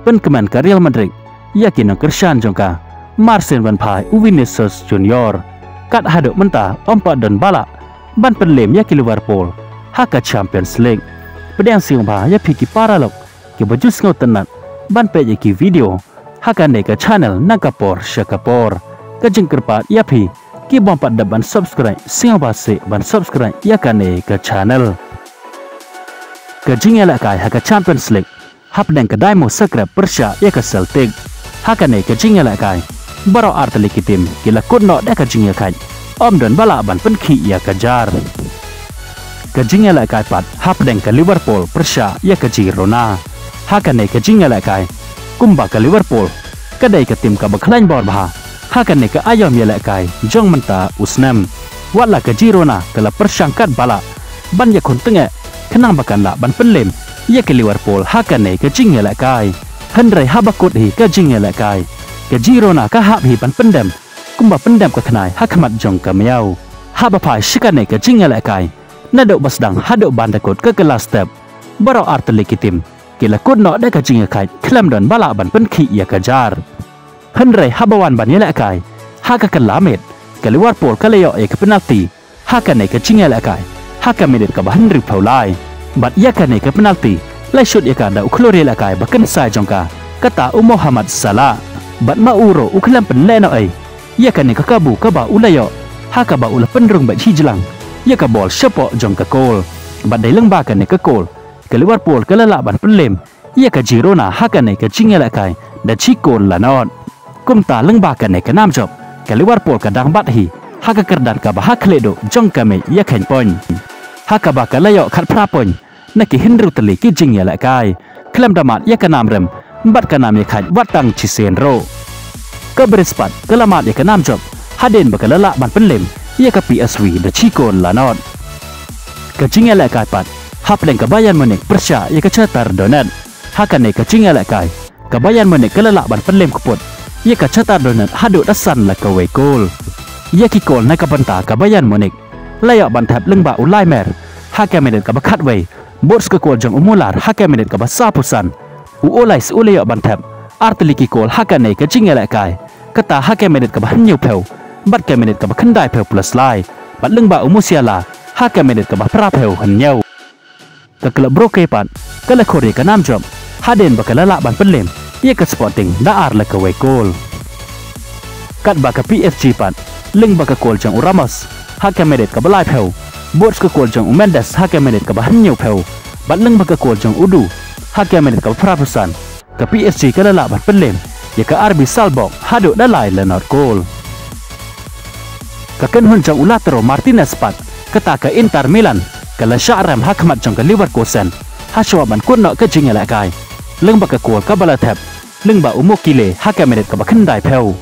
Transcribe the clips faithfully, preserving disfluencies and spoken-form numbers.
pynkmen ka Real Madrid ïa ki nongkyrshan jong ka, mar shen ban phai u Vinicius Junior. Kat haduh mynta ym pat don ba lah ban pynlem ïa ki Liverpool ha ka Champions League. Pdiang sngewbha ïa phi ki paralok kiba ju sngewtynnat ban peit ïa ki video ha kane ka channel na ka por sha ka por. Ka jingkyrpad ïa phi ki bym pat dep ban subscribe, sngewbha seh ban subscribe ïa kane ka channel. Ka jingïalehkai ha ka Champions League hapdeng ka Dinamo Zagreb pyrshah ïa ka Celtic. Ha kane ka jingïalehkai, baroh artylli ki tim ki la kut noh da ka jingïakhaid, ym don ba lah ban pynkhih ïa ka jar. Ka jingïalehkai pat hapdeng ka Liverpool pyrshah ïa ka Girona. Ha kane ka jingïalehkai, kumba ka Liverpool ka dei ka tim kaba khlaiñ bor bha ha kane ka aïom ïalehkai jong mynta u snem. Wat la ka Girona ka la pyrshang kat ba lah ban ïakhun tyngeh khnang ba kan lah ban pynlem ïa ka Liverpool ha kane ka jingïalehkai. Hynrei haba kut hi ka jingïalehkai, ka Girona ka hap hi ban pyndem kumba pyndem ka khnai ha khmat jong ka miaw. Haba phai sha kane ka jingïalehkai, naduh ba sdang haduh ban da kut ka kylla step, baroh artylli ki tim ki la kut noh da ka jingïakhaid khlem don ba lah ban pynkhih ïa ka jar. Hynrei haba wan ban ïalehkai ha ka kylla miet, ka Liverpool ka la ïoh ïa ka penalty ha kane ka jingïalehkai ha ka minit kaba hynriewphew lai. Bad ïa kane ka penalty la shut ïa ka da u khlur ïalehkai ba kynsai jong ka, kata u Mohamed Salah. Bad ma u ruh u khlem pynlehnohei ïa kane ka kabu kaba u la ïoh, ha kaba u la pynrung beit hi jlang ïa ka bol shapoh jong ka kol. Bad dei lyngba kane ka kol, ka Liverpool ka la lah ban pynlem ïa ka Girona ha kane ka jingïalehkai da shi kol la nod. Kumta lyngba kane ka nam jop, ka Liverpool ka dang bat hi ha ka kyrdan kaba ha khlieh duh jong ka mej ïakheiñ point, ha kaba ka la ïoh khatphra point na ki hynriew tylli ki jingïalehkai, khlem da mad ïa ka nam rem bad ka nam ïakhaid wat tang shisien ruh. Ka Brest pat ka la mad ïa ka nam jop hadien ba ka la lah ban pynlem ïa ka P S V da shi kol la nod. Ka jingïalehkai pat hapdeng ka Bayern Munich pyrshah ïa ka Shakhtar Donetsk. Ha kane ka jingïalehkai, ka Bayern Munich ka la lah ban pynlem kput ïa ka Shakhtar Donetsk haduh da san la kawei kol. Ïa ki kol na ka bynta ka Bayern Munich la ïoh ban thep lyngba u Laimer ha ka minit kaba khatwei, bad ka kol jong u Muller ha ka minit kaba sawphew san. U Olise u la ïoh ban thep artylli ki kol ha kane ka jingïalehkai, kata ha ka minit kaba hynñiewphew bad ka minit kaba khyndaiphew plus lai, bad lyngba u Musiala ha ka minit kaba phraphew hynñiew. Ka klub Brugge pat ka la khur ïa ka nam jop hadien ba ka la lah ban pynlem ïa ka Sporting da ar la kawei kol. Katba ka P S G pat, lyngba ka kol jong u Ramos ha ka minit kaba laiphew, bad ka kol jong u Mendes ha ka minit kaba hynñiewphew, bad lyngba ka kol jong u Doku ha ka minit kaba phraphew san, ka P S G ka la lah ban pynlem ïa ka R B Salzburg haduh da lai la nod kol. Ka kynhun jong u Lautaro Martinez pat, kata ka Inter Milan, ka la shah rem ha khmat jong ka Leverkusen hashwa ban kut noh ka jingïalehkai lyngba ka kol kaba la thep lyngba u Mukiele ha ka minit kaba khyndaiphew.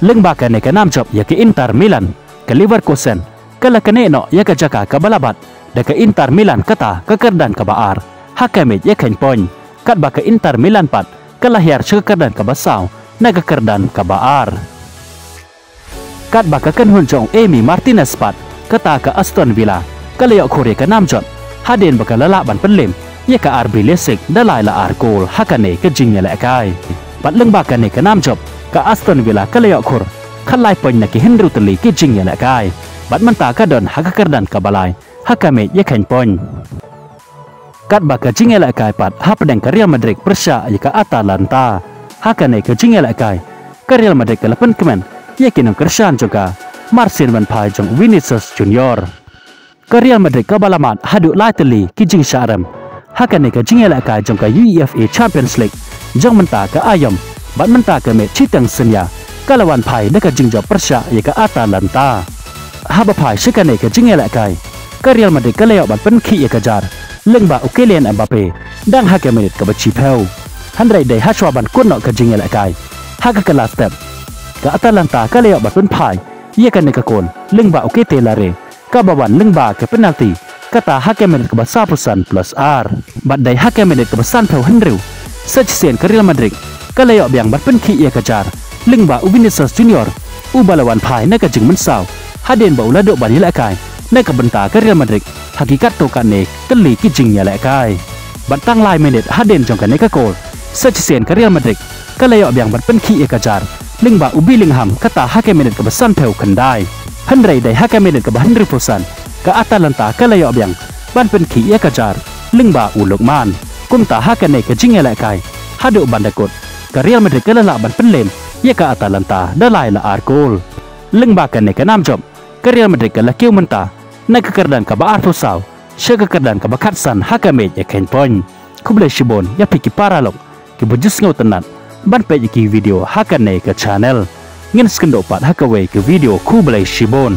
Lyngba kane ka nam jop ïa ka Inter Milan, ka Leverkusen ka la knieh noh ïa ka jaka kaba la bat da ka Inter Milan, kata ka kyrdan kaba ar ha ka mej ïakheiñ point, katba ka Inter Milan pat ka la hiar sha ka kyrdan kaba saw na ka kyrdan kaba ar. Katba ka kynhun jong u Emi Martinez pat, kata ka Aston Villa, ka la ïoh khur ïa ka nam jop hadien ba ka la lah ban pynlem ïa ka R B Leipzig da lai la ar kol ha kane ka jingïalehkai. Bad lyngba kane ka nam jop, ka Aston Villa ka la ïoh khur khatlai point na ki hynriew tylli ki jingïalehkai, bad mynta ka don ha ka kyrdan kaba lai ha ka mej ïakheiñ point. Katba ka jingïalehkai pat hapdeng ka Real Madrid pyrshah ïa ka Atalanta. Ha kane ka jingïalehkai, ka Real Madrid ka la pynkmen ïa ki nongkyrshan jong ka, mar shen ban phai jong u Vinicius Junior. Ka Real Madrid kaba la mad haduh lai tylli ki jingshah rem ha kane ka jingïalehkai jong ka UEFA Champions League jong mynta ka aïom, bad mynta ka mej shiteng synñia ka la wan phai da ka jingjop pyrshah ïa ka Atalanta. Haba phai sha kane ka jingïalehkai, ka Real Madrid ka la ïoh ban pynkhih ïa ka jar lyngba u Kylian Mbappe dang ha ka minit kaba shiphew. Hynrei dei hashwa ban kut noh ka jingïalehkai ha ka kylla step, ka Atalanta ka la ïoh ban pynphai ïa kane ka kol lyngba u Ketelare, kaba wan lyngba ka penalty, kata ha ka minit kaba sawphew san plus ar. Bad dei ha ka minit kaba sanphew hynriew sa shisien ka Real Madrid ka la ïoh biang ban pynkhih ïa ka jar lyngba u Vinicius Junior, uba la wan phai na ka jingmynsaw hadien ba u la duh ban ïalehkai na ka bynta ka Real Madrid ha ki katto katne tylli ki jingïalehkai. Bad tang lai minit hadien jong kane ka kol, Sa shisien ka Real Madrid ka la ïoh biang ban pynkhih ïa ka jar lyngba u Bellingham, kata ha ka minit kaba sanphew khyndai. Hynrei dei ha ka minit kaba hynriewphew san ka Atalanta ka la ïoh biang ban pynkhih ïa ka jar lyngba u Lookman. Kumta ha kane ka jingïalehkai haduh ban da kut, ka Real Madrid ka la lah ban pynlem ïa ka Atalanta da lai la ar kol. Lyngba kane ka nam jop, ka Real Madrid ka la kiew mynta na ka kyrdan kaba arphew saw sha ka kyrdan kaba khatsan ha ka mej ïa ka point. Khublei shibun ïa phi ki paralok kiba ju sngewtynnat ban peit ïa ki video ha kane ka channel. Ngin sa ïakynduh pat ha kawei ka video. Khublei shibun.